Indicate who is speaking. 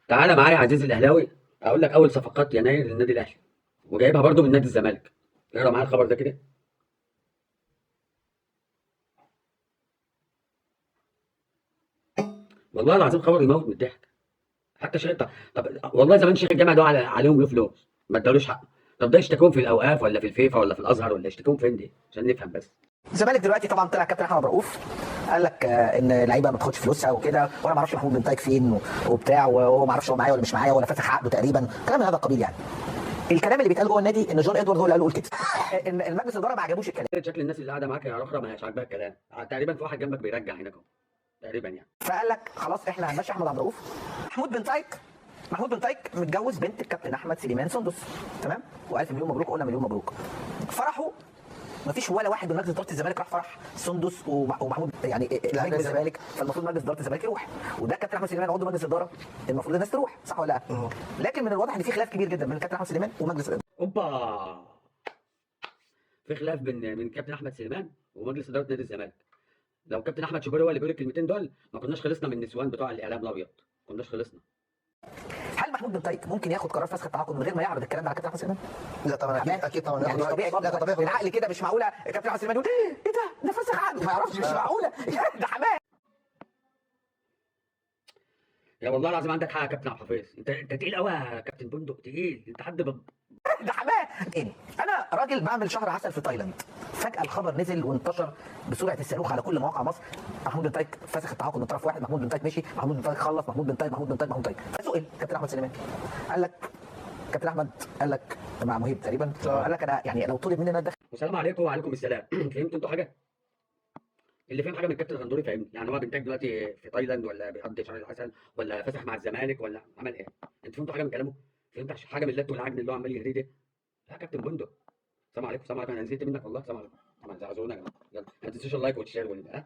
Speaker 1: تعالى معايا يا عزيزي الاهلاوي، اقول لك اول صفقات يناير للنادي الاهلي، وجايبها برضو من نادي الزمالك. اقرا معايا الخبر ده كده. والله العظيم خبر يموت من الضحك. حتى شيخ، طب والله زمان شيخ الجامع ده عليهم له فلوس ما ادالوش حقه. طب ده يشتكون في الاوقاف ولا في الفيفا ولا في الازهر ولا يشتكون فين دي عشان نفهم بس.
Speaker 2: الزمالك دلوقتي طبعا طلع كابتن احمد رؤوف قال لك ان اللعيبة ما تاخدش فلوسها وكده، وانا ما اعرفش محمود بن تايك فين وبتاع، وهو ما اعرفش هو معايا ولا مش معايا ولا فاتح عقده تقريبا، كلام من هذا القبيل. يعني الكلام اللي بيتقال جوه النادي ان جون ادوارد هو اللي قال له قول كده، ان المجلس الادارة ما عجبوش الكلام.
Speaker 1: شكل الناس اللي قاعدة معاك يا رخره ما هيش عاجباها الكلام، تقريبا في واحد جنبك بيرجع هناك اهو تقريبا يعني.
Speaker 2: فقال لك خلاص احنا هنمشي احمد عبد الرؤوف. محمود بن تايك متجوز بنت الكابتن احمد سليمان سندس، تمام؟ والف مليون مبروك، قلنا مليون مبروك. فرحوا مفيش ولا واحد من مجلس ادارة الزمالك راح فرح سندس ومحمود، يعني نجم الزمالك، فالمفروض مجلس ادارة الزمالك يروح، وده كابتن احمد سليمان عضو مجلس ادارة، المفروض الناس تروح، صح ولا لا؟ لكن من الواضح ان في خلاف كبير جدا بين الكابتن احمد سليمان ومجلس الادارة.
Speaker 1: اوبا، في خلاف بين كابتن احمد سليمان ومجلس ادارة نادي الزمالك. لو كابتن احمد شوبير هو اللي بيقول الكلمتين دول ما كناش خلصنا من النسوان بتوع الاعلام الابيض، ما كناش خلصنا.
Speaker 2: هل محمود بن تايك ممكن ياخد قرار فسخ التعاقد من غير ما يعرض الكلام ده على كابتن احمد سليمان؟
Speaker 3: لا طبعا، اكيد طبعا
Speaker 2: يعني مش طبيعي برضه.
Speaker 3: لا طبيعي
Speaker 2: بالعقل كده مش معقولة كابتن احمد سليمان يقول ايه ده فسخ عقده، ما يعرفش، مش معقولة ده حماه.
Speaker 1: يا والله العظيم عندك حق يا كابتن عبد الحفيظ، انت تقيل قوي يا كابتن بندق، تقيل انت حد
Speaker 2: ده حماه تاني. انا راجل بعمل شهر عسل في تايلاند، فجاة الخبر نزل وانتشر بسرعة الصاروخ على كل مواقع مصر، محمود بن تايك فسخ التعاقد من طرف واحد، محمود بن تايك مشي، محمود بن تايك خلص، محمود بن تايك محمود بن تايك محمود بن تايك. فسئل كابتن احمد سليمان، قال لك كابتن احمد، قال لك مع مهيب تقريبا، قال لك انا يعني لو طلب مني ان انا اتدخل.
Speaker 1: والسلام عليكم وعليكم السلام. فهمتوا انتوا حاجة؟ اللي فهم حاجة من الكابتن غندوري فاهمني، يعني هو بنتاج دلوقتي في تايلاند ولا بيقضي شهر العسل ولا فسح مع الزمالك ولا عمل ايه؟ انت فهمتوا حاجة من كلامه؟ فهمت حاجة من اللت والعجن اللي هو عمال يهريه ده؟ لا يا كابتن بندق، السلام عليكم، السلام عليكم، انا نزلت منك والله، السلام عليكم، طبعا زعزعونا يا جماعة، يلا ما تنسوش ال like وال share.